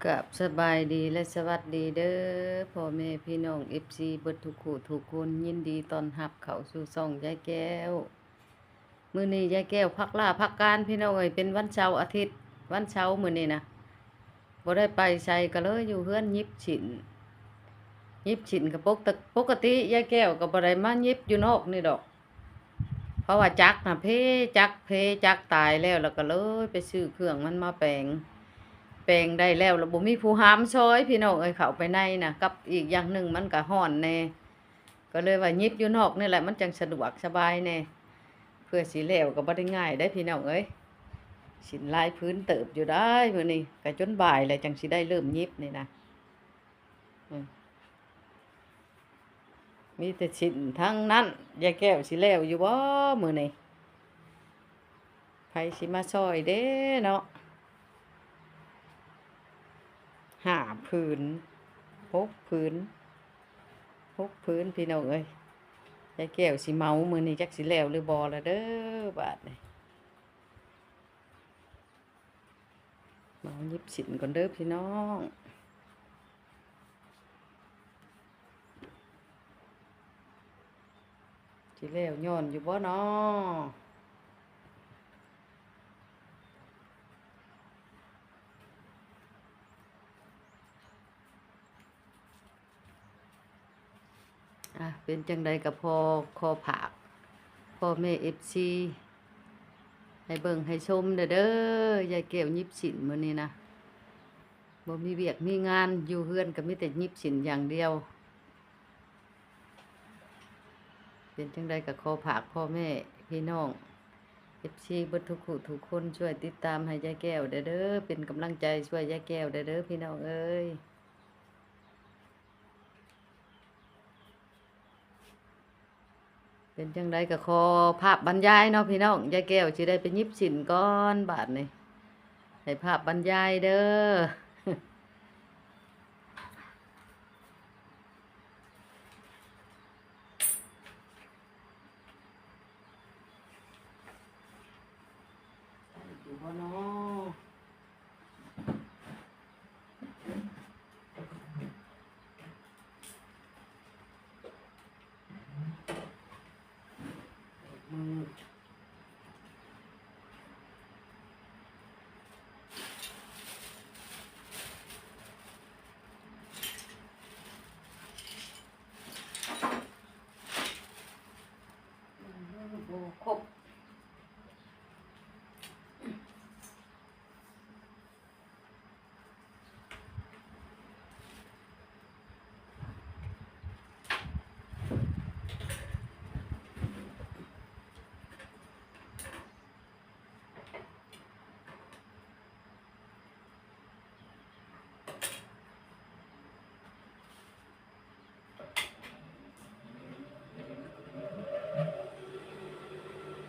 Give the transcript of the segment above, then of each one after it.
ກາບສະບາຍດີ ແລະ ສະຫວັດດີເດີ ພໍ່ແມ່ພີ່ນ້ອງ ເອັຟຊີ ເບິດທຸກຜູ້ທຸກຄົນ, ຍິນດີຕ້ອນຮັບເຂົ້າສູ່ຊ່ອງຍາຍແກ້ວ. ມື້ນີ້ຍາຍແກ້ວພັກລາພັກການ ພີ່ນ້ອງເອີຍ, ເປັນວັນເສົາອາທິດ, ວັນເສົາມື້ນີ້ນະ ບໍ່ໄດ້ໄປໃສ ກໍເລີຍຢູ່ເຮືອນຫຍິບຊີ້ນ. ຫຍິບຊີ້ນກໍປົກຕະ ປົກກະຕິຍາຍແກ້ວກໍບໍ່ໄດ້ມາຫຍິບຢູ່ນອກນີ້ດອກ. ເພາະວ່າຈັກນະເພ ຈັກເພ ຈັກຕາຍແລ້ວ ແລ້ວກໍເລີຍໄປຊື້ເຄື່ອງມັນມາແປງ, ແປງໄດ້ແລ້ວ ແລ້ວບໍ່ມີຜູ້ຫາມຊ່ອຍ ພີ່ນ້ອງເອີຍ, ເຂົ້າໄປໃນນະ. ກັບອີກຢ່າງໜຶ່ງມັນກໍຮ້ອນແດ່ ກໍເລີຍວ່າຫຍິບຢູ່ນອກນີ້ແຫຼະ ມັນຈັ່ງສະດວກສະບາຍແດ່. ເພື່ອຊິແລ້ວກໍບໍ່ໄດ້ງ່າຍເດ້ ພີ່ນ້ອງເອີຍ, ຊີ້ນຫຼາຍຜືນເຕີບຢູ່ໄດ໋. ມື້ນີ້ກໍຈົນບ່າຍແລ້ວ ຈັ່ງຊິໄດ້ເລີ່ມຫຍິບນີ້ນະ. ອືມ ມີແຕ່ຊີ້ນທັງນັ້ນ. ຍາຍແກ້ວຊິແລ້ວຢູ່ບໍ່ມື້ນີ້? ໃຜຊິມາຊ່ອຍເດ້ເນາະ? ຫ້າຜືນ ຫົກຜືນ ຫົກຜືນ ພີ່ນ້ອງເອີຍ. ຍາຍແກ້ວຊິເໝົາມື້ນີ້ ຈັກຊິແລ້ວຫຼືບໍ່ລະເດີ ບາດນີ້. ເໝົາຫຍິບຊີ້ນກ່ອນເດີພີ່ນ້ອງ, ຊິແລ້ວຍ້ອນຢູ່ບໍ່ນໍ? ອ່ະ ເປັນຈັ່ງໃດກໍພໍ ຂໍຝາກພໍ່ແມ່ເອັຟຊີໃຫ້ເບິ່ງໃຫ້ຊົມແດ່ເດີ. ຍາຍແກ້ວຫຍິບຊີ້ນມື້ນີ້ນະ ບໍ່ມີວຽກມີງານ, ຢູ່ເຮືອນກໍມີແຕ່ຫຍິບຊີ້ນຢ່າງດຽວ. ເປັນຈັ່ງໃດກໍຂໍຝາກພໍ່ແມ່ພີ່ນ້ອງເອັຟຊີເບິດທຸກຜູ້ທຸກຄົນ ຊ່ວຍຕິດຕາມໃຫ້ຍາຍແກ້ວແດ່ເດີ, ເປັນກຳລັງໃຈຊ່ວຍຍາຍແກ້ວແດ່ເດີ ພີ່ນ້ອງເອີຍ. ເປັນຈັ່ງໃດກໍຂໍພາບບັນຍາຍເນາະພີ່ນ້ອງ, ຍາຍແກ້ວຊິໄດ້ໄປຫຍິບຊີ້ນກ່ອນບາດນີ້, ໃຫ້ພາບບັນຍາຍເດີ. ຢູ່ບໍ່ນໍ? ມື ບໍ່ຄົບ. ໂ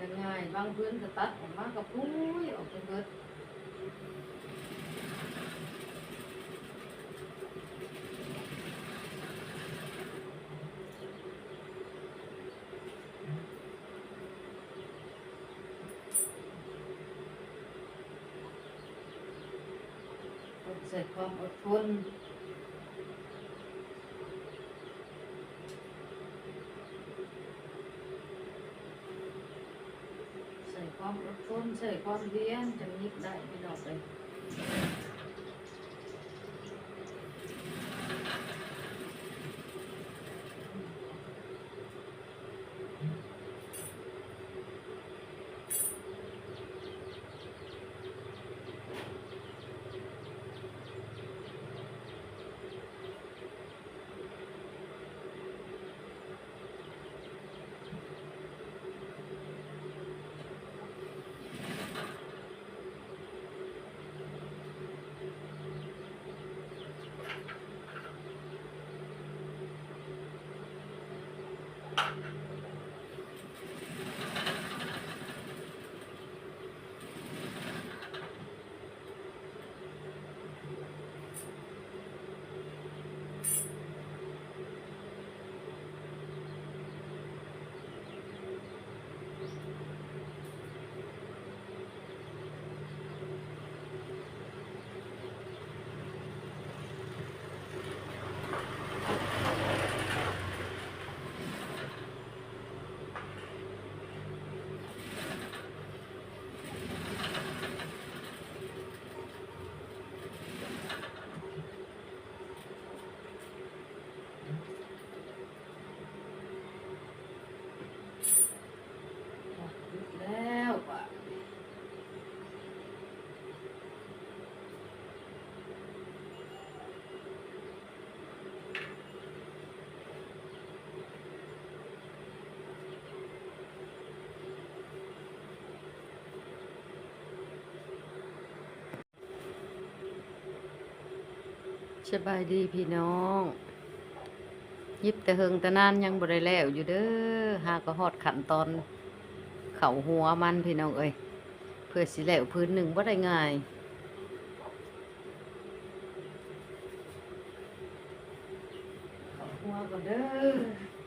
ກໍງ່າຍ ບາງພື້ນກໍຕັດອອກມາກໍປຸ້ຍອອກໄປເບິດ. ຕ້ອງໃຊ້ຄວາມອົດທົນ ໃຊ້ຄວາມອົດທົນ ໃຊ້ຄວາມພຽນ ຈັ່ງຫຍິບໄດ້ພີ່ນ້ອງເອີຍ. ແລ້ວບາດນີ້ ສະບາຍດີພີ່ນ້ອງ ຫຍິບແຕ່ເຫິງແຕ່ນານ ຍັງບໍ່ໄດ້ແລ້ວຢູ່ເດີ. ຫາກໍຮອດຂັ້ນຕອນເຂົ້າຫົວມັນພີ່ນ້ອງເອີຍ ເພື່ອຊິແລ້ວພື້ນໜຶ່ງບໍ່ໄດ້ງ່າຍ. ເຂົ້າຫົວກ່ອນເດີ. ສ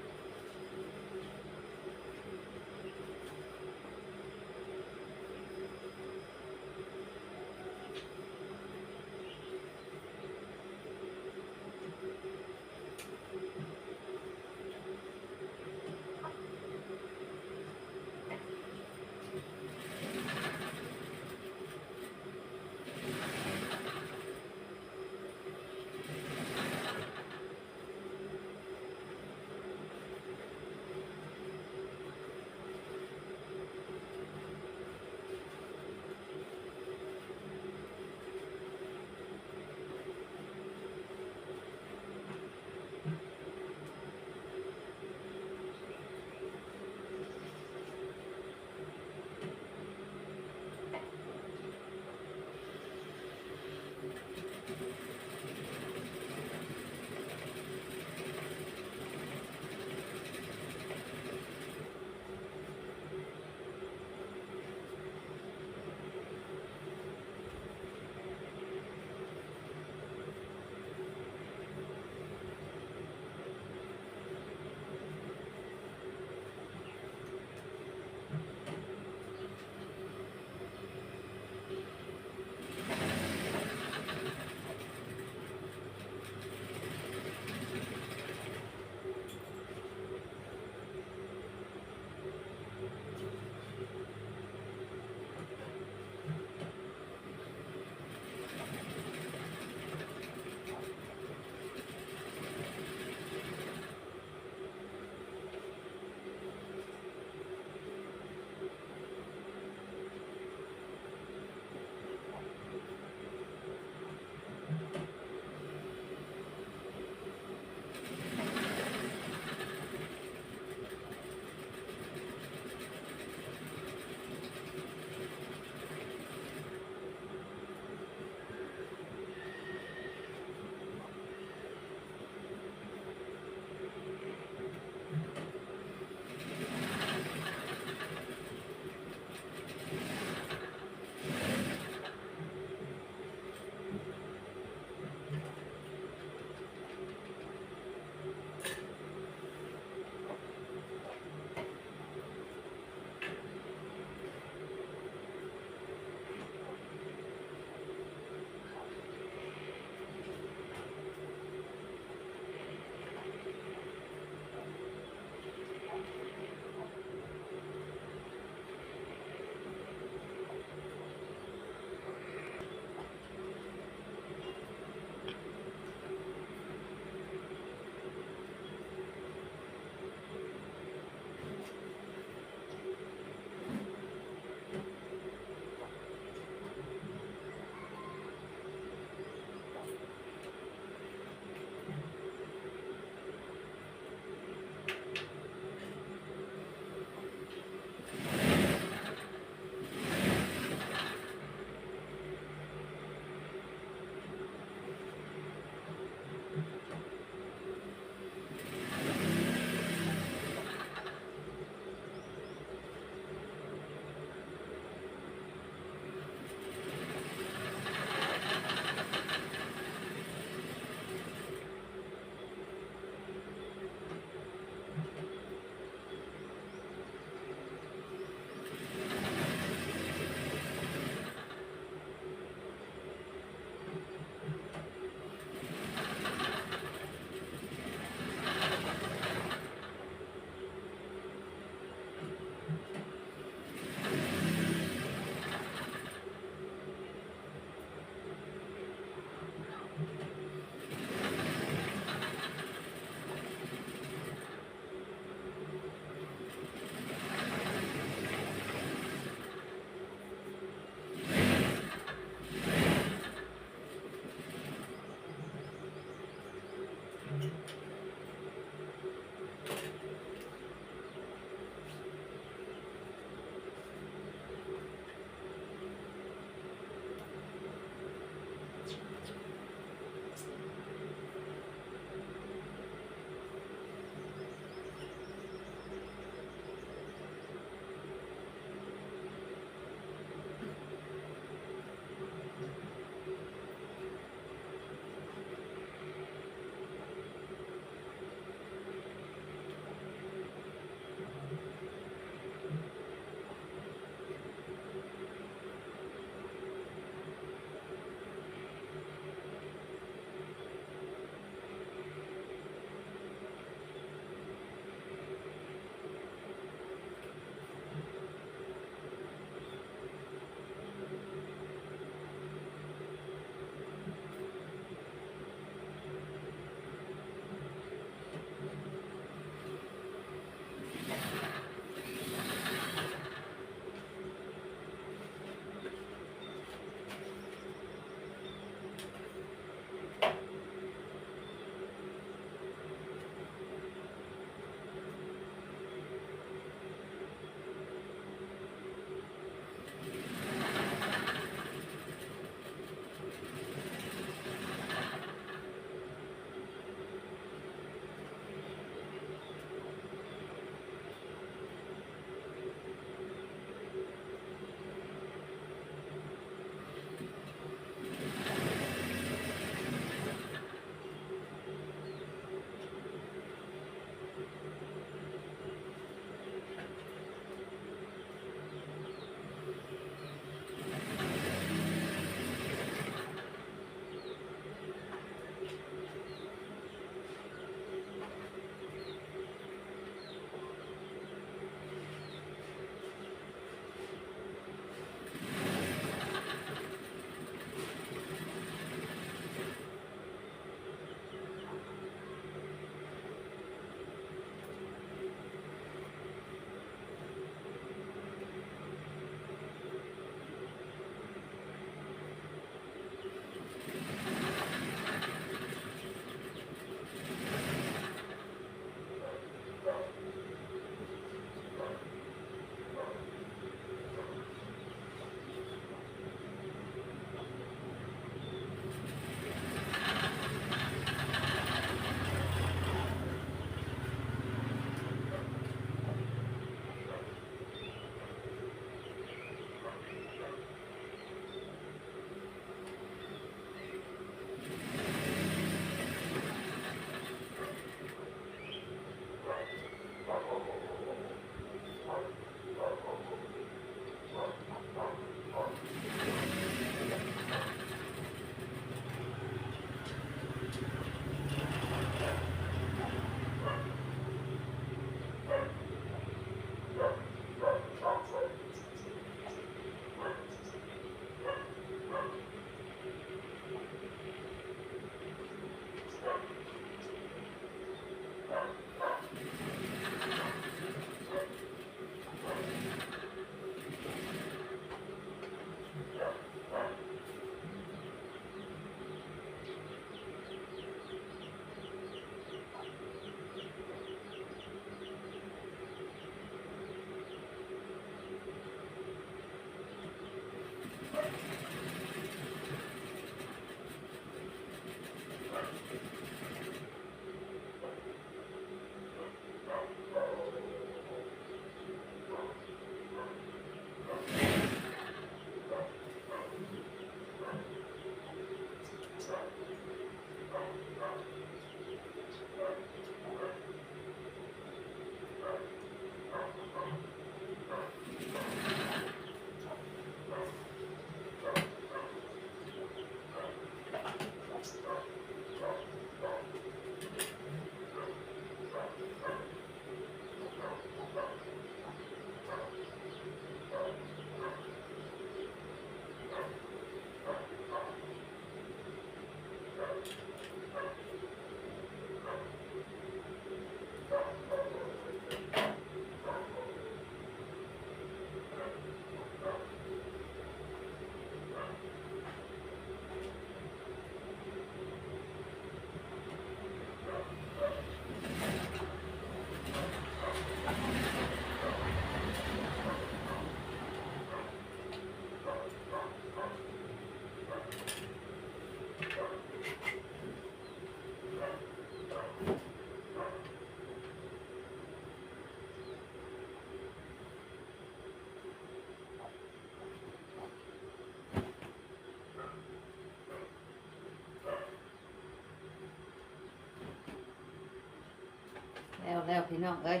ແລ້ວພີ່ນ້ອງເອີຍ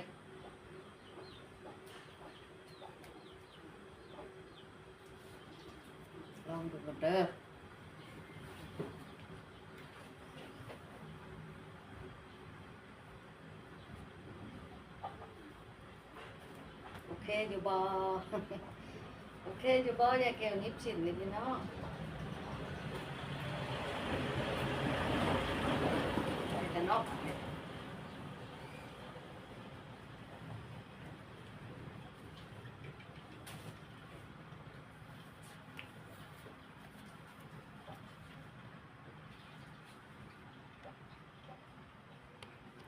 ລອງດູກ່ອນເດີ. ໂອເຄຢູ່ບໍ່? ໂອເຄຢູ່ບໍ່? ຍາຍແກ້ວຫຍິບຊີ້ນນີ້ພີ່ນ້ອງ ໃສ່ແຕ່ນອກ.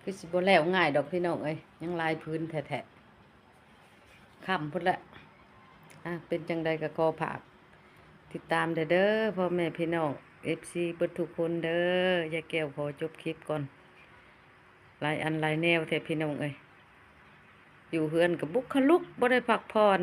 ຄືຊິບໍ່ແລ້ວງ່າຍດອກພີ່ນ້ອງເອີຍ ຍັງຫຼາຍຜືນແທ້ໆ ຄ່ຳພຸ້ນແຫຼະ. ອ່າ ເປັນຈັ່ງໃດກໍຂໍຝາກຕິດຕາມແດ່ເດີ ພໍ່ແມ່ພີ່ນ້ອງ ເອັຟຊີ ເບິດທຸກຄົນເດີ. ຍາຍແກ້ວຂໍຈົບຄລິບກ່ອນ ຫຼາຍອັນຫຼາຍແນວແທ້ພີ່ນ້ອງເອີຍ ຢູ່ເຮືອນກໍບຸກຄະລຸກ ບໍ່ໄດ້ພັກຜ່ອນ.